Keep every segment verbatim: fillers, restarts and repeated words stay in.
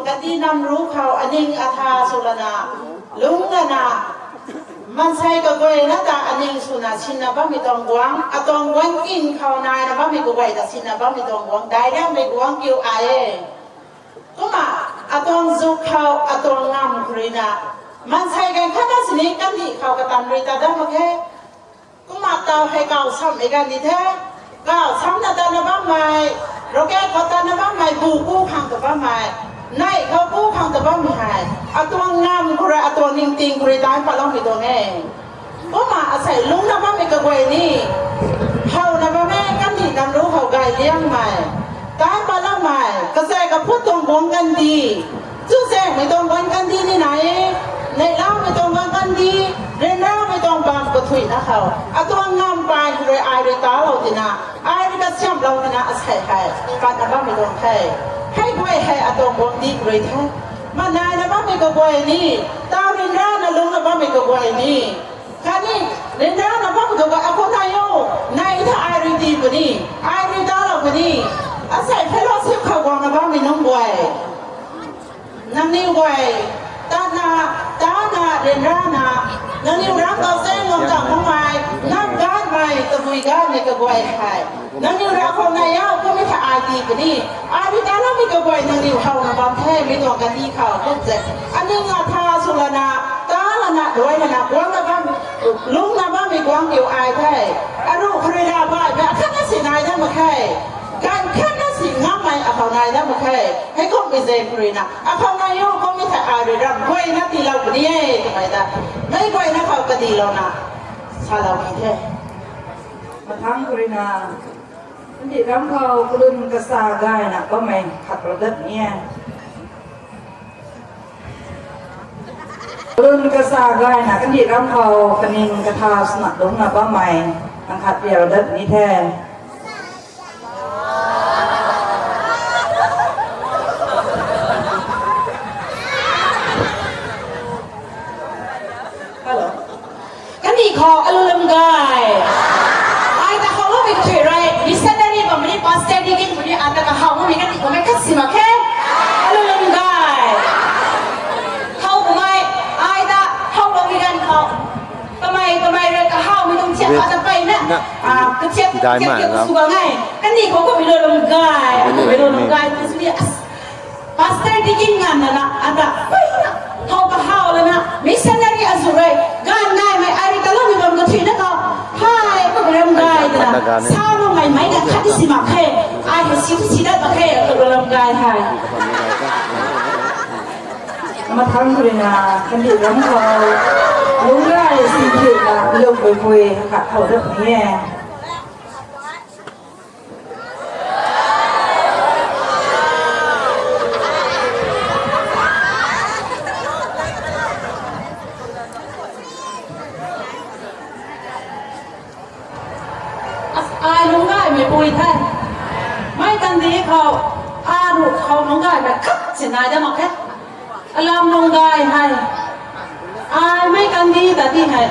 Kandih nam ruc khou aning atha sw lana, lungc lana, maansei kaguayna ta aning swna sinna bammei tuang guangc, atuang guangc kin khou naina bammei kaguay ta sinna bammei tuang guangc, daic riammei guangc kiu ai e. Kumna, atuang zuk khou, atuang ngamv khou ruina, maansei ganv khatna sini kandih khou katan rui ta dat mak khe. Kumna taw hei kaw samei ganv ni the. Kaw samna tatna bammei, rocket khou tatna bammei, bu pu khang ta bammei, neih khou pu khang ta bammei hei, atuang ngamv khou rui, atuang ningting khou rui daic patloumei tuang e. Kumna asei lungcna bammei kaguay ni, howna bam e, kandih nam ruc khou gay liangmei, daic patloumei, kazei kaphut tuang guangc kandih, chuzaenghmei tuang guangc kandih ni nai e, neihlamei tuang guangc kandih, ryanramei tuang bam kathuicna khou, atuang ngamv pai khou rui ai rui talou tina, ai rui kasiamhlou tina asei hei patna bammei tuang the. Hei guay hei atuang guangcdic rui the. Manaina bammei kaguay ni, taw ryanrana lungcna bammei kaguay ni, khatni ryanrana bammei kaguay akhou nai o, nai the ai rui tii puni, ai rui talou puni, asei fellowship khou guangna bammei nunc guay, nangniw guay, tana, tana, ryanrana, nangniw ram tau zaeng ngam tang makmei, nap gaymei, tabui gaymei kaguay hei, nangniw ram khou nai o, kummei the ai tii puni, ai rui taloumei kaguay nangniw howna bam the, mi tuang kandih khou kum ze, aning atha sw lana, ta lana, duai lana, guangna bam, lungcna bammei guangc kiu ai the. Aruh khou rui ra baihmei akhatna si nai dat mak khe. Ganv khatna si ngammei akhou nai dat mak khe. Heikumhmei zaeng khou ruina, akhou nai o, kummei the ai rui ram guayna tiilou puni e twmei ta, meic guayna khou kadilouna salou ni the. Mathangc khou ruina, kandih ram khou kalun kasa gayna bammei khat rui dat ni e. Kalun kasa gayna kandih ram khou kaning katha swna lungcna bammei, nang khat rui dat ni the. Hello. Kandih khou alu lam gay. Ai ta khou loumei kathui rui, missionary bammei ni, pastor, deacon puni, ata kahaw makmei kandih khou mei khat si mak khe. Alu lam gay. How kumei, ai ta, how loumei ganv khou. Kamei, kamei rui kahawmei tuang thiak, ata peyna, ah, kathiak, kathiak, kathiak sw gang e. Kandih khou kummei lu lam gay, kummei lu lam gay, tu sini, as, pastor, deacon nganvna la, ata, peyna, how kahaw lana, missionary azu rui, ganv gaymei, ai rui taloumei bam kathuicna khou, hei, kummei lam gay twna, sa makmei mei na khat si mak khe, ai hei si tu si dat mak khe, kummei lam gay hei. Mathangc khou ruina, kandih ram khou, lungc gay si thiuna, lungc puipui khat khou dat ni e. As, ai lungc gaymei pui the. Meic kandih khou, aruh khou lungc gaymei khat si nai dat mak khe. Alam lungc gay hei. Ai meic kandih ta ti hei.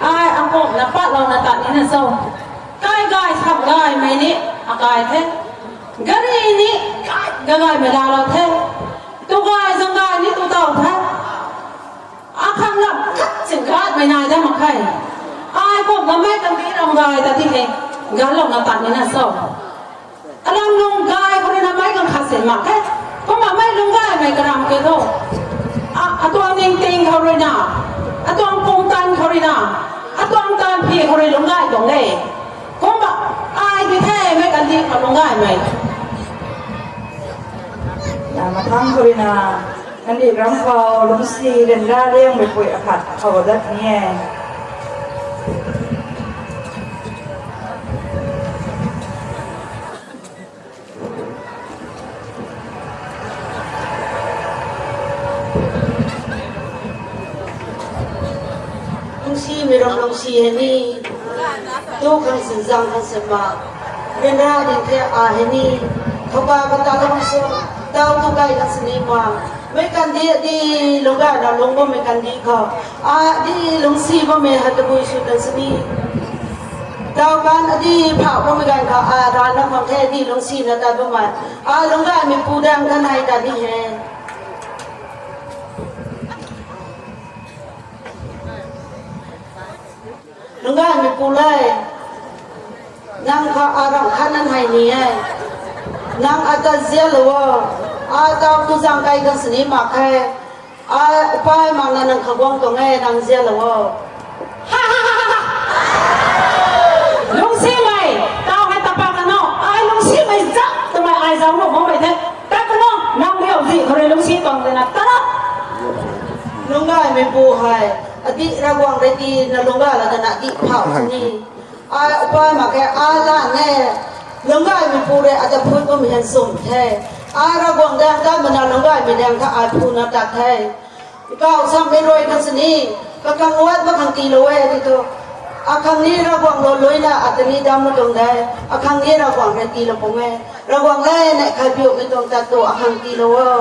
Ai akumhna patlouna tat nina cho. Kai gay sap gaymei ni akai the. Gari ni kai gagaymei laalou the. Tu gay zang gay ni tu taw the. Akhang lam khat sin gatmei nai dat mak khe. Ai kumna meic kandih ram gay ta ti hei. Ganlouna tat nina cho. Alam lungc gay khou ruina meic ganv khat sin mak khe. Kumna meic lungc gaymei karam ke tho. A, atuang ningting khou ruina, atuang pumtan khou ruina, atuang taanv phi khou rui lungc gay tuang de. Kumna ai di the meic kandih khou lungc gaymei. Na mathangc khou ruina, kandih ram khou lungcsi ryanra liangmei pui akhat khou dat ni e. Lungcsimei ram lungcsi hei ni, tu khang sin zang khang sin ma, ryanra ding the a hei ni, khouba kata lungc sw, tau tu kai khang sin ni ma, meic kandih di lungc gayna lungc bammei kandih khou, a di lungcsi bammei hei tabui sw tan sini. Tau kan adi phau kamei ganv kha a rana khang the di lungsina ta bumei. A lunggaymei pu dang kan hei ta di he. Lunggaymei pu le. Nang kha a ram khat nan hei ni e. Nang ata zialou o. A tau tu zang kai kan sini mak khe. A pai mak na nang kha guang tuang e nang zialou o. Lungsimei, tau hei tapak na no. Ai lungsimei zat twmei ai zauc nu bammei the. Tat kano, nang riu zi khou rui lungsi tuang de na ta. Lunggaymei pu hei, adi Ravguangc rui ti na lungga la de na di phau sini. Ai pai mak khe a la ne. Lunggaymei pu rui ata phut kum hian sum the. A Ravguangc dang ta mana lunggaymei dang ta ai phu na tat the. Kau sammei rui khang sini, kakhang wat ma khang tiilou e di tu. Akhang ni Ravguangc lou luina ata ni dam ma tuang de. Akhang ni Ravguangc rui tiilou pung e. Ravguangc le ne khai biumei tuang tat tu akhang tiilou o.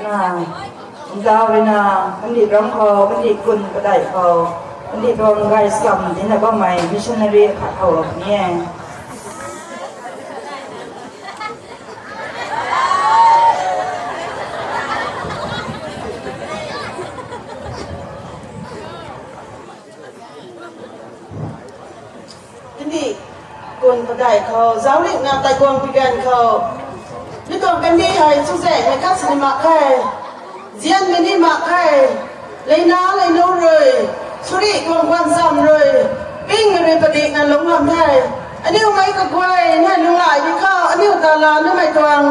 Na, zau rui na, kandih ram khou, kandih kun padeih khou, kandih tuang gay sam tina bammei missionary khat khou ni e. Kandih kun padeih khou, zauc rui na taikhwang pi ganv khou. Mi tuang kandih hei chuzaenghmei khat sini mak khe. Zianmei ni mak khe. Leina leinu rui, suri tuang guan sam rui, pingmei rui padikna lungc ngam the. Aniu meic kaguay ni lunglai di khou, aniu ta la numei tuang.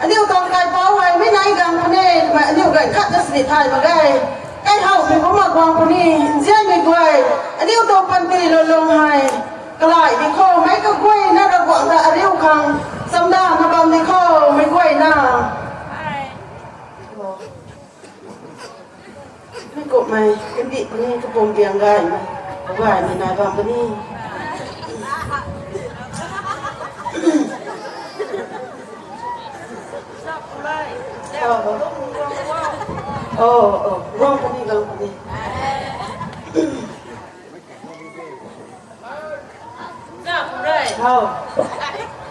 Aniu tuang kaipouc hei mi nai gang puni, twmei aniu ganv khat na sini thay mak ge. Kaihowmei kumna guang puni, nzianmei guay, aniu tuang panty lou lung hei. Kalai di khou, meic kaguayna Ravguangc ta ariu khang, chamdana bam di khou, meic guayna. Mi kumhmei, kandih puni, kapum piang gaymei, gaymei nai bam puni. Oh, oh, guang puni, guang puni.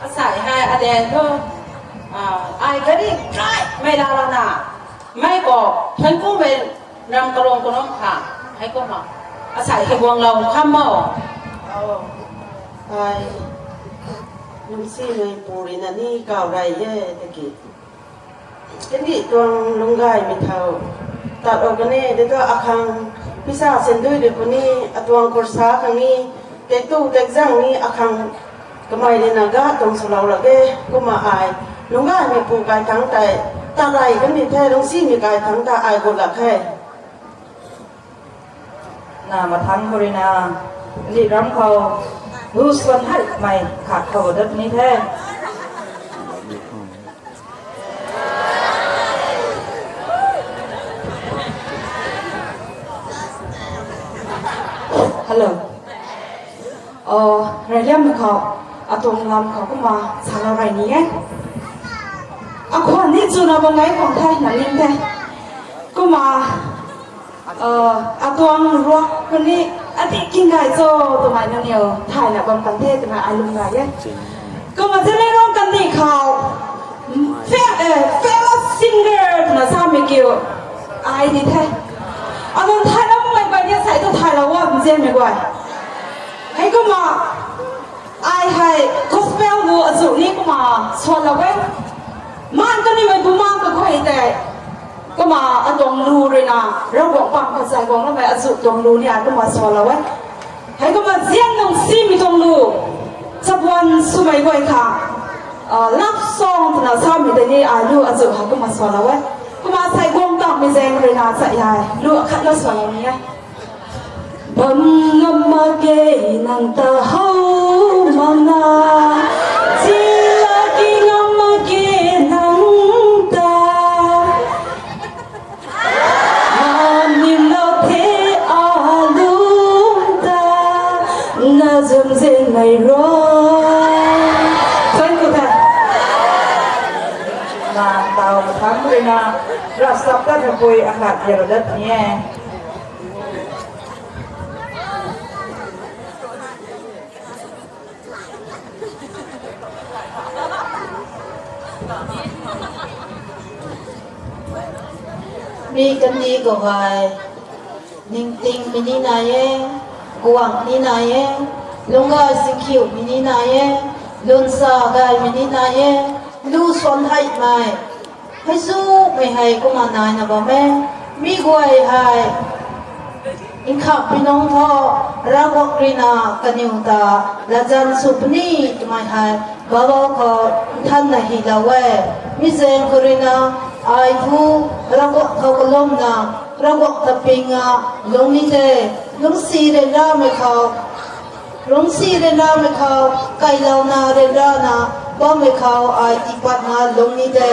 Asei hei aden thu, ai gari kaimei laalana, mei khou thuanc kumei ram kalung kalum kha, hei kumna, asei hei guanglou kham mo. Ai, lungsimei pu rui na ni kaw rey e, tiki. Kandih tuang lunggaymei thau. Tatlou kan e, de thu akhang pisa sendui rui puni, atuang khursa khang ni, tektu tekzang ni akhang kamei rui na ga tuang swlou lak e, kumna ai. Lunggaymei pu kai thangc tei, tat rey kanmei the, lungsimei kai thangc ta ai gut lak khe. Na mathangc khou rui na, kandih ram khou, hu swan heimei khat khou dat ni the. Hello. Reyliammei khou, atuang lam khou kumna salou rey ni e. Akhwan ni chuna bam gay khwan the, na ning the. Kumna, atuang ruak khou ni, adi king gay cho, twmei nangniw thayna bam kan the, twmei ai lwm gay e. Kumna Zeliangrong kandih khou, fa-, famous singer twna samei kiu, ai ni the. Atuang thayna bammei guay ni asei thu thaylou a, nzianmei guay. Heikumna, ai hei gospel lu azuh ni kumna swanlou e. Maan kanimei bumaeng kaguay tei. Kumna atuang lu rui na, Ravguangc pam khat zay guang namei azuh tuang lu ni ai kumna swanlou e. Heikumna zian nung simei tuang lu, chabuan swmei guay kha, love song twna samei tei ni ai lu azuh hei kumna swanlou e. Kumna asei guang tammei zaeng rui na sa hei lu akhat na swanlou ni e. Bam ngam mak ge nang ta how makna, zila ki ngam mak ge nang ta. Nang nimlou the alung ta, na zumzinmei rui. Thank you, thank you. Na tau mathangc rui na, rasa Tat rapui akhat yaro dat ni e. Mi kandih khou hei, ningtingmei ni nai e, guang ni nai e, lungcgay singkhiumei ni nai e, lunsa gaymei ni nai e, lu suan heimei, hei zumei hei kumna naina bam e, mi guay hei, nkhamhpui nungc thu, Ravguangc rui na kaniw ta latzan sw puni twmei hei, Bible khou nthanna hylou e. Mi zaeng khou rui na, ai thu, Ravguangc khou kalumna, Ravguangc ta ping a, lungc ni the, lungcsi ryanramei khou, lungcsi ryanramei khou, kailouna ryanrana bammei khou ai tiipatna lungc ni the.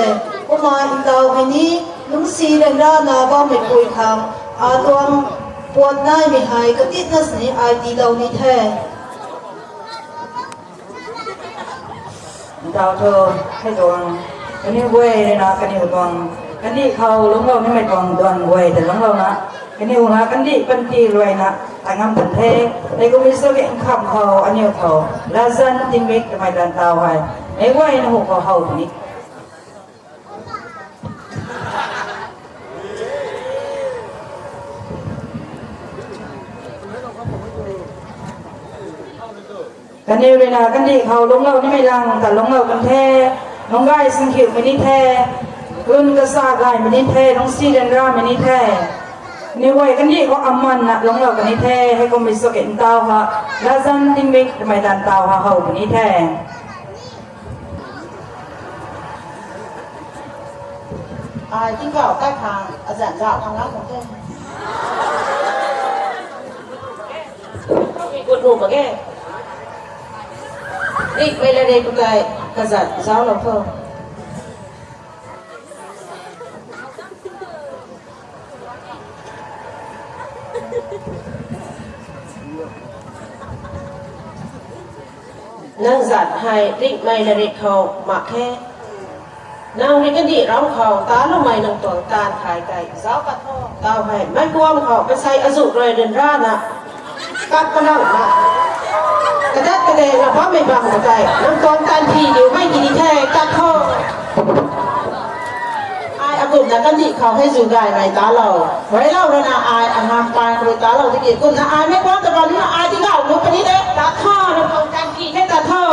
Kumna ntaw hei ni, lungcsi ryanrana bammeipui khang, atuang puat naimei hei katitna sini ai tiilou ni the. Ntaw thu, hei tuang, kaniw guay rui na kaniw tuang, kandih khou lungclou nimei tuang duan guay ta lungclouna, kaniw na kandih panty ruayna, ta ngam tan the, hei kummei sw ke nkham khou aniw khou, latzan tingmik twmei tan ntaw hei, meic guayna hu khou how puni. Kaniw rui na kandih khou lungclou nimei lang ta lungclou kan the, lungcgay singkhiumei ni the, lun kasa gaymei ni the, lungcsi ryanramei ni the. Kaniw guay kandih khou amanna lungclou kan ni the, hei kummei sw ke ntaw ha, latzan tingmik twmei tan ntaw ha how puni the. Ai tingkauh kai khang, azanc zauh khang ngam mak the. Gut nuh mak ge. Rikmei la rei khou tei, kazanc zauclou tho. Nang zanc hei rikmei la rei khou mak khe. Nang rui kandih ram khou taloumei nang tuang taanv thay tei zauc pat tho. Taw hei meic kuam khou maansei azuh rui ryanrana, kat panang na, kadat kadena bammei bam khou tei nang tuang taanv thi diumei ti ni the, kat tho. Ai akumna kandih khou hei zu gaymei talou, huailou rana ai angamv paan rui talou tiki kumna ai meic kuam ta bam nina ai tingkauh nuh puni de, tat tho, nang tuang taanv thi the, tat tho.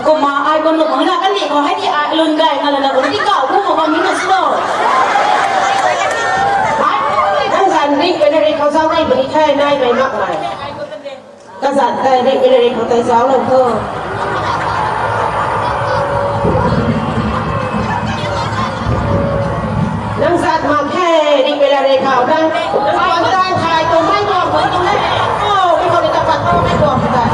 Kumna ai kum nuh mak na kandih khou hei ni ai lun gay nga lana kum tingkauh kum mak bam nina sw lo. Ai, nang zanc rikmei la rei khou zauc rey puni the, naimei makmei. Kazanc tei rikmei la rei khou tei zauclou tho. Nang zanc mak khe, rikmei la rei khou nang, nang tuang taanv thay tuang mei tuang khou tuang e. O, mei khou ni ta pat tuang mei tuang khou tei.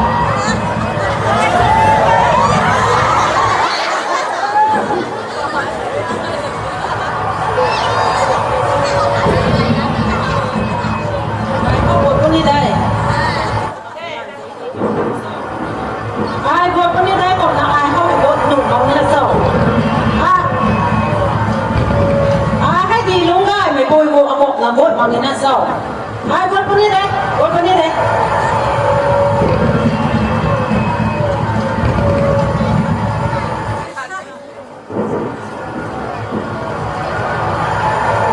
Ai guat puni de. Ai guat puni de, kumna ai how guat nuh mak nina cho. A, ai hei di lungc gaymei pui gu akumna guat mak nina cho. Ai guat puni de, guat puni de.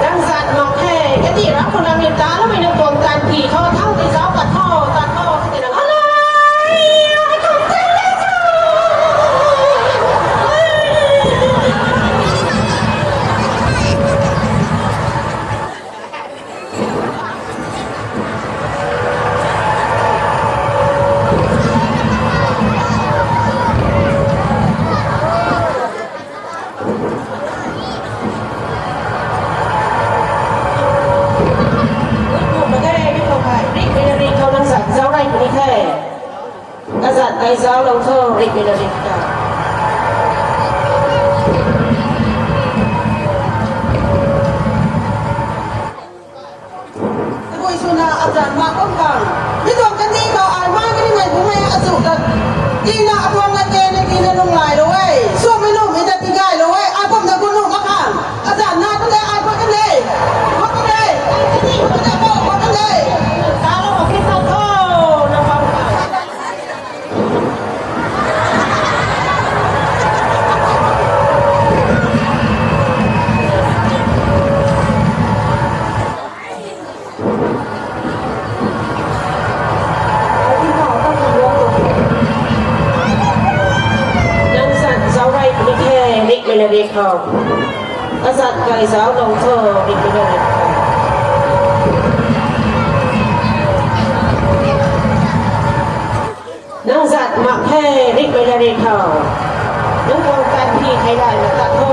Nang zanc mak khe, kati ram khou nang ni taloumei nang tuang taanv thi tho, thau ti zauc pat tho, tat tho, kati nang, alai, ai tuang taanv le cho. Tabui swna azanc mak bam khang. Mi tuang kandih khou ai mai kani mei bumei azu ta. Tina atuang la ke na tina nung lai lou e. Swmei nuhmei ta tigaylou e. Ai bam na gun nuh mak khang. Azanc na kandih ai bam kandih. Bam kandih. Kandih bam kandih. Bam kandih. Salou mak khe sa tho. Na bam kandih. Nang zat zauc rey puni the, rikmei na rik khou. Azat kai zauc lou tho, rikmei na rik khou. Nang zat mak the, rikmei na rik khou. Nang guang tat phi thei lai na tat tho.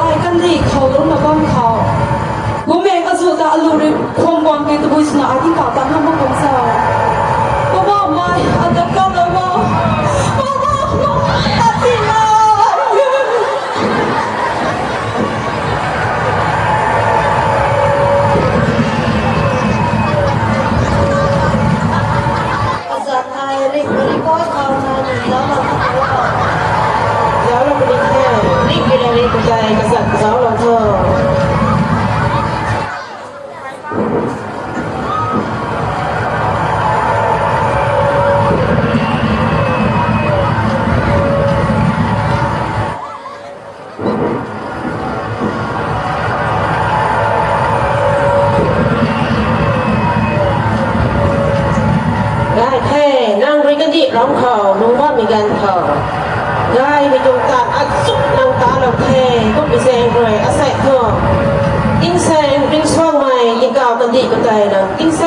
Ai kandih khou lungna bam khou. Bumei azu ta alu rui khum guang ke tabui swna ai tingkauh tat ngam mak bam sa. Poubauhmei, ata kalou o. Poubauhmei, ati na. Azat nai rik rik koi khou nai ni zauc lou tho. Zauc lou puni the, rik rik rik tei kazat zauc lou tho. Gay the, nang rui kandih ram khou, lungc bammei ganv khou. Gaymei tuang tat achuk nang talou the, kummei zaeng rui asei thu. Tingsaeng ringcsuangmei, tingkauh kandih khou tei nang, tingsaeng